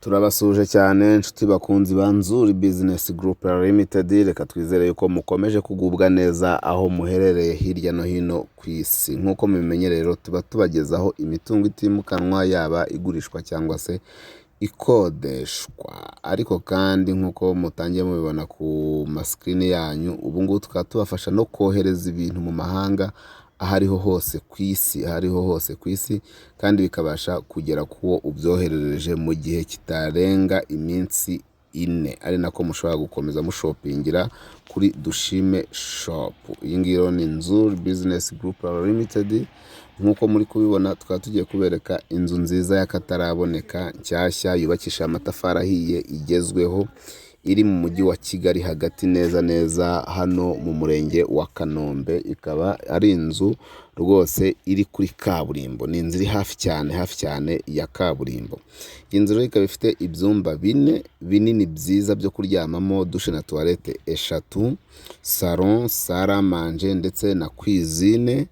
Turabasuhuje cyane inshuti bakunzi ba Nzuri Business Group Limited, reka twizere yuko mukomeje kugubwa neza aho muherereye hirya no hino ku isi. Nk'uko mubimenye rero, tuba tubagezaho imitungo itimukanwa, yaba igurishwa cyangwa se ikodeshwa. Ariko kandi nk'uko mutangiye mubibona ku ma screen yanyu, ubu ngubu tukaba tubafasha no kohereza ibintu mu mahanga aho ariho hose ku isi, aho ariho hose ku isi, kandi bikabasha kugera ku wo ubyoherereje mu gihe kitarenga iminsi 4, ari nako mushobora gukomeza mushopingira kuri Dushime Shop. Iyi ngiyi rero ni Nzuri Business Group Limited. Nk'uko muri kubibona, tukaba tugiye kubereka inzu nziza y'akataraboneka, nshyashya, yubakishije amatafari ahiye, igezweho, iri mu mujyi wa Kigali hagati neza neza hano mu murenge wa Kanombe. Ikaba ari inzu rwose iri kuri kaburimbo, ni inzu iri hafi cyane, hafi cyane ya kaburimbo. Iyi nzu rero ikaba ifite ibyumba bine binini byiza byo kuryamamo, douche na toilette eshatu, salon, salle à manger ndetse na cuisine.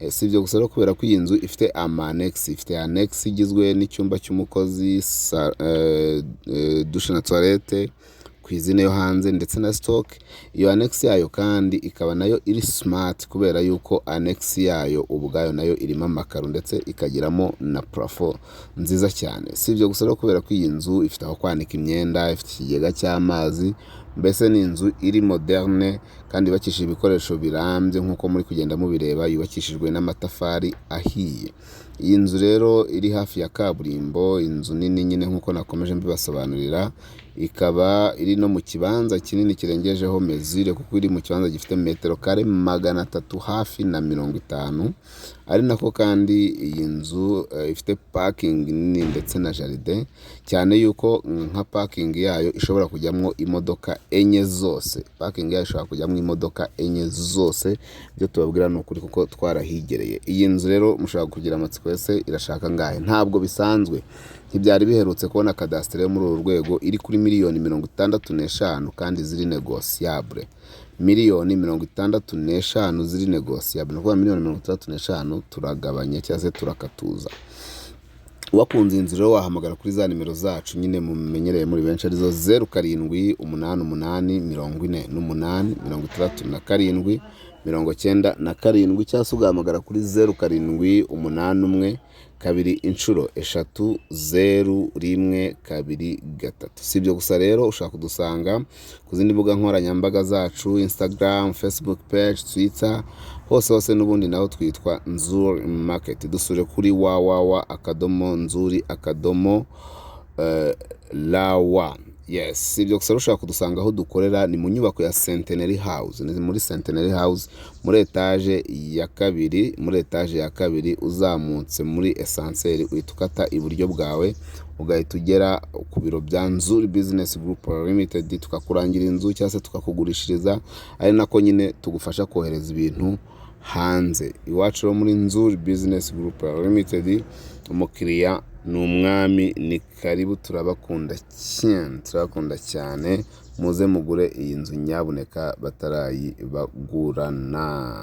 Si ibyo gusa rero, kubera ko iyi nzu ifite ama annexe, ifite annexe igizwe n'icyumba cy'umukozi, douche na toilette, cuisine yo hanze ndetse na stock. Iyo annexe yayo kandi ikaba nayo iri smart, kubera yuko annexe yayo ubwayo nayo irimo amakaro ndetse ikagiramo na plafond nziza cyane. Si ibyo gusa rero, kubera ko iyi nzu ifite aho kwanika imyenda, ifite ikigega cy'amazi, mbese ni inzu iri moderne kandi yubakishije ibikoresho birambye nk'uko muri kugenda mubireba, yubakishijwe n'amatafari ahiye. Iyi nzu rero iri hafi ya kaburimbo, inzu nini nyine nk'uko nakomeje mbibasobanurira, ikaba iri no mu kibanza kinini kirengejeho mesure, kuko iri mu kibanza gifite metero kare 300 hafi na 50. Ari nako kandi iyi nzu ifite parking nini ndetse na jardin, cyane yuko nka parking yayo ishobora kujyamo imodoka enye zose. Parking yayo ishobora kujyamo imodoka enye zose. Ibyo tubabwira ni ukuri kuko twarahigereye. Iyi nzu rero mushobora kugira amatsiko: ese irashaka angahe? Ntabwo bisanzwe, ntibyari biherutse kubona cadastre yo muri uru rwego iri kuri miliyoni 65 kandi ziri négociable. Miliyoni 65 ziri négociable, ni ukuvuga miliyoni 65 turagabanya cyangwa se turakatuza. Wakunze inzu rero wahamagara kuri za nimero zacu nyine mumenyereye muri benshi, arizo 0788486797, cyangwa se ugahamagara kuri 0781330123. Si ibyo gusa rero, ushobora kudusanga ku zindi mbuga nkoranyambaga zacu: Instagram, Facebook page, Twitter, hose hose n'ubundi naho twitwa Nzuri Market. Dusure kuri www.nzuri.rw. Yes, si ibyo gusa, ushobora kudusanga aho dukorera, ni mu nyubako ya Centenary House, ni muri Centenary House muri etaje ya kabiri. Muri etaje ya kabiri, uzamutse muri ascenseur, uhita ukata iburyo bwawe, ugahita ugera ku biro bya Nzuri Business Group Limited, tukakurangira inzu cyangwa se tukakugurishiriza, ari nako nyine tugufasha kohereza ibintu hanze. Iwacu rero muri Nzuri Business Group Limited, umukiriya ni umwami. Ni karibu, turabakunda cyane, turabakunda cyane. Muze mugure iyi nzu nyabuneka batarayibagurana.